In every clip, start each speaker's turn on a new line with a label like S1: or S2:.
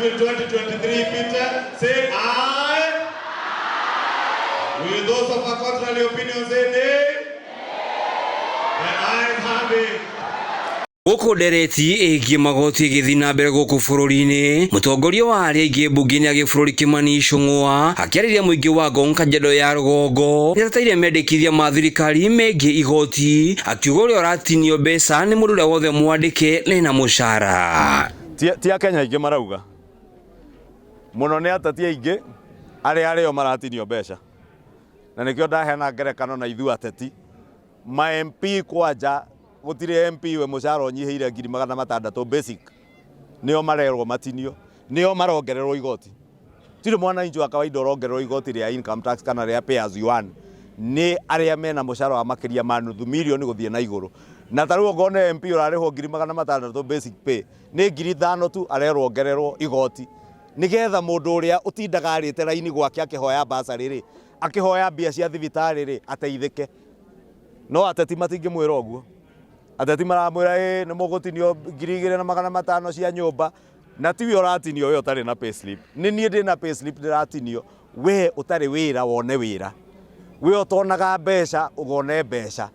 S1: Bill 2023 ipite? Say aye. Will those of a contrary opinion say nay? The ayes have it.
S2: Gũkũ ndereti ĩgiĩ magoti ĩgĩthiĩ na mbere gũkũ bũrũri-inĩ, mũtongoria wa arĩa aingĩ mbunge-inĩ ya gĩbũrũri Kimani Ichung'wa akĩarĩria mũingĩ wa Ngong Kajiado ya rũgongo nĩateteire mendekithia ma thirikari megiĩ igoti, akiuga ũrĩa ũratinio mbeca nĩ mũndũ ũrĩa wothe mwandĩke na ena mũcara.
S1: Ti Akenya aingĩ marauga mũno, nĩ ateti aingĩ arĩa arĩo maratinio mbeca, na nĩkĩo ndaheana ngerekano na ithuĩ ateti ma MP. Kwanja gũtirĩ MP we mũcara ũnyihĩire 600,000 basic. Nĩo marerwo matinio, nĩo marongererwo igoti. Tirĩ mwananchi wa kawaida ũrongererwo igoti rĩa income tax kana rĩa pay as you earn. Nĩ arĩa mena mũcara wa makĩria ma nuthu mirioni gũthiĩ na igũrũ. Na ta rĩu okorwo nĩ MP ũrarĩhwo 600,000 basic pay, nĩ 5,000 tu arerwo ongererwo igoti, nĩgetha mũndũ ũrĩa ũtindaga arĩte raini gwake akĩhoya basarĩ rĩ, akĩhoya mbia cia thibitarĩ rĩ, ateithĩke. No ateti matingĩmwĩra ũguo. Ateti maramwĩra ĩ nĩ mũgũtinio 2,500 cia nyũmba, na tiwe ũratinio, we ũtarĩ na payslip. Nĩ niĩ ndĩ na payslip ndĩratinio. We ũtarĩ wĩra wone wĩra, we ũtonaga mbeca ũgone mbeca.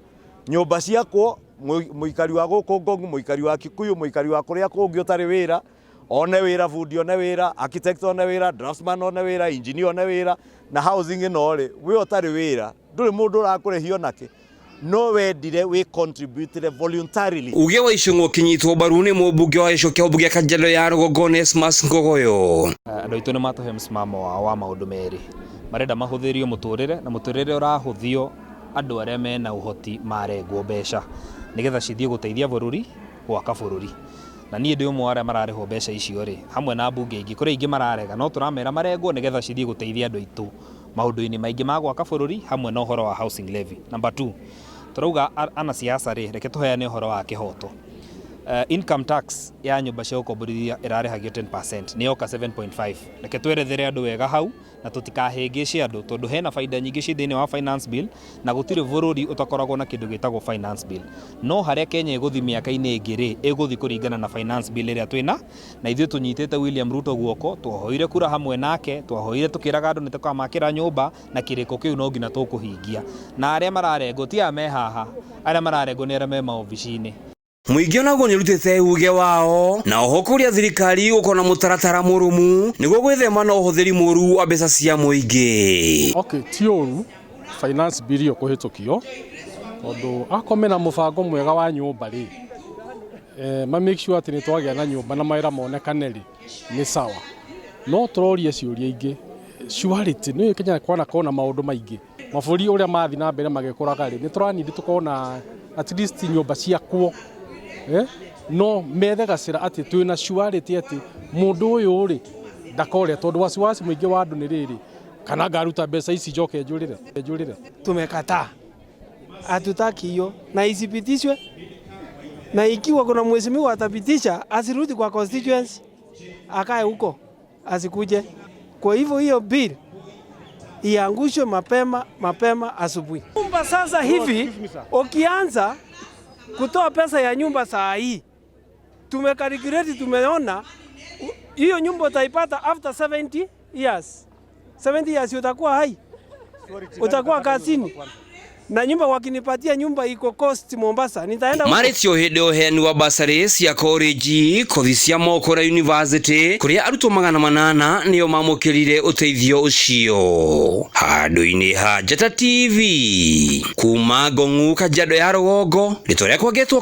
S1: Nyũmba ciakwo, mũikari wa gũkũ Ngong, mũikari wa Kikuyu, mũikari wa kũrĩa kũngĩ ũtarĩ wĩra one wĩra, bundi one wĩra, architect one wĩra, draftsman one wĩra, engineer one wĩra. Na housing ĩno rĩ, we ũtarĩ wĩra, ndũrĩ mũndũ ũrakũrĩhio nakĩ, no wendire wĩ contribute voluntarily.
S2: Uge wa Ichung'wa ũkĩnyitwo mbaru nĩ mũmbunge wa gĩcigo kĩa ũmbunge Kajiado ya rũgongo Onesmus Ngogoyo.
S3: Andũ aitũ nĩ matũhe msimamo wao wa maũndũ merĩ. Marenda mahũthĩrio mũtũrĩre, na mũtũrĩre ũrahũthio andũ arĩa mena ũhoti marengwo mbeca nĩgetha cithiĩ gũteithia bũrũri gwaka bũrũri. Na niĩ ndĩ ũmwe wa arĩa mararĩhwo mbeca icio rĩ, hamwe na mbunge ingĩ. Kũrĩ aingĩ mararega, no tũramera marengwo nĩgetha cithiĩ gũteithia andũ aitũ maũndũ-inĩ maingĩ ma gwaka bũrũri, hamwe na ũhoro wa housing levy. Number two, tũrauga anasiasa rĩ, reke tũheane ũhoro wa kĩhoto. Income tax ya nyũmba cia gũkomborithia ĩrarĩhagio 10%, nĩ yoka 7.5. Reke twerethere andũ wega hau na tũtikahĩngĩce andũ, tondũ hena baida nyingĩ ci thĩinĩ wa finance bill, na gũtirĩ bũrũri ũtakoragwo na kĩndũ gĩtagwo finance bill. No harĩa Kenya ĩgũthiĩ mĩaka-inĩ ĩngĩ rĩ, ĩgũthiĩ kũringana na finance bill ĩrĩa twĩna na ithuĩ tũnyitĩte William Ruto guoko. Twahoire kura hamwe nake, twahoire tũkĩraga andũ nĩ tũkamakĩra nyũmba, na kĩrĩko kĩu no nginya tũkũhingia. Na arĩa mararengwo ti aya me haha, arĩa mararengwo nĩ arĩa me maobici-inĩ.
S2: Mũingĩ onaguo nĩũrutĩte uge wao na oho kũria thirikari gũkorwo na mũtaratara mũrũmu nĩguo gwĩthema na ũhũthĩri mũru wa mbeca cia mũingĩ.
S4: Okay, ti ũru finance bill ĩyo kũhĩtũkio, tondũ akorwo mena mũbango mwega wa nyũmba rĩ, ma make sure atĩ nĩ twagĩa na nyũmba na mawĩra monekane rĩ, nĩ sawa. No tũroria ciũria ingĩ. Surety nĩ Kenya kwanakorwo na maũndũ maingĩ, mabũrũri ũrĩa mathiĩ na mbere magĩkũraga rĩ, nĩ tũranindi tũkorwo na at least nyũmba ciakwo, eh? No methe gacĩra atĩ twĩna surety atĩ mũndũ ũyũ rĩ ndakorĩa, tondũ wasiwasi mũingĩ wa andũ nĩ rĩrĩ, kana ngaruta mbeca ici njoke njũrĩre njũrĩre.
S5: Tumekataa, hatutaki hiyo na isipitishwe, na ikiwa kuna mheshimiwa atapitisha asirudi kwa constituency, akae huko asikuje. Kwa hivyo hiyo bill iangushwe mapema mapema asubuhi. Nyumba sasa hivi ukianza kutoa pesa ya nyumba saa hii, tumecalculate, tumeona hiyo nyumba utaipata after 70 years. 70 years utakuwa hai, utakuwa kazini na nyumba. Wakinipatia nyumba iko coast Mombasa, nitaenda huko.
S2: Marĩtio hĩndĩ ũheani wa basarĩ cia koreji, kothi cia moko na university, kũrĩa arutwo 800 nĩo mamũkĩrire ũteithio ũcio. Handũ-inĩ ha Njata TV kuma Ngong'u, Kajiado ya rũgongo, rĩtwa rĩakwa ngetwo.